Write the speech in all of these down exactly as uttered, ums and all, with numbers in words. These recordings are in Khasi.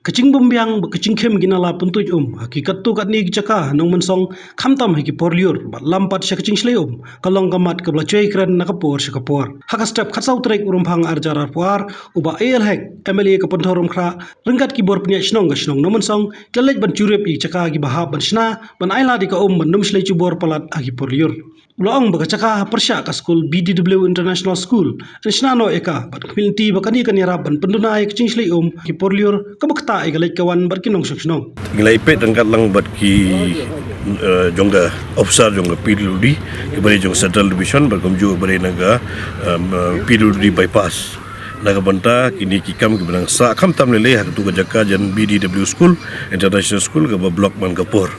Ka jingbymbiang bad ka jingkhim ki nala pyntuid um ha ki katto katne ki jaka ha Nongmynsong, khamtam ha ki por lyiur bad lam pat sha ka jingshlei um, ka long ka mat kaba la jwai kren na ka por sha ka por. Ha ka step khatsaw tarik u Rymphang ar hajar arphew ar, u Bah A L Hek, M L A ka Pynthorumkhrah, ryngkat ki bor pynïaid shnong ka shnong Nongmynsong, ki la leit ban jurip ïa ki jaka kiba hap ban shna, ban ai lad ïa ka um ban nym shlei jubor palat ha ki por lyiur. U la ong ba ka jaka ha pyrshah ka skul B D W International School, yn shna noh ïa ka, bad khmih lynti ba kane kan ïarap ban pynduna ïa ka jingshlei um ha ki por lyiur, kaba ktah ïa ka leit ka wan bad ki nongshong shnong. Ngi la ïapeit ryngkat lang bad ki, eh, jong ka officer jong ka P W D, ki bad jong Central Division, bad kumjuh bad na ka, em, eh, P W D bypass. Na ka bynta kine ki kam kiba nang sah khamtam lei lei ha katu ka jaka jan B D W School, International School, kaba block man ka por.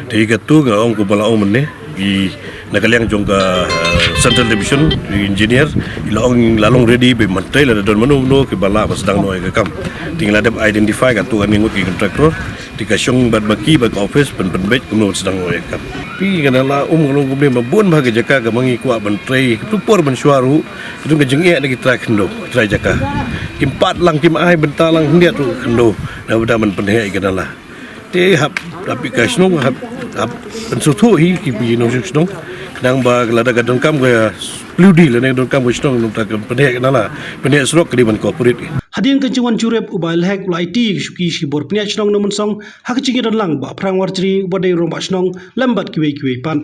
Te katu nga ong kumba la ong mynne, i na ka liang jong ka, eh, Central Division, i engineer, i la ong la long ready, ba mynta lada don mano mano kiba lah ban sdang noh ïa ka kam. Te ngi la dep identify katto katne ngut ki contractor, te ka shong bad ba ki bad ka office pyn pynbeit kumno ban sdang noh ïa ka kam. Phi, ka nala um ka long kumne, ba bun bha ka jaka kaba ngi kwah ban trei, katu por mynshuwa ruh, katu ka jingeh na ki trai khyndew, ki trai jaka. Kim pat lang, kim ai bynta lang khyndiat ruh khyndew, na bynta ban pynheh ïa ka nala. Te hap, hap ïa ka shnong, hap, hap pynsngewthuh hi ki nongshong shnong. Khnang ba lada ka donkam ka P W D, lada ka donkam ka shnong, nangta ka pynheh ka nala, pynheh surok, ka dei ban cooperate. Hadien ka jingwan jurip, u Bah A L Hek u la aiti ïa ka shuki sha ki bor pynïaid shnong Nongmynsong ha ka jingïadon lang u Bah Phrang Warjri, uba dei u rangbah shnong, lem bad kiwei kiwei pat.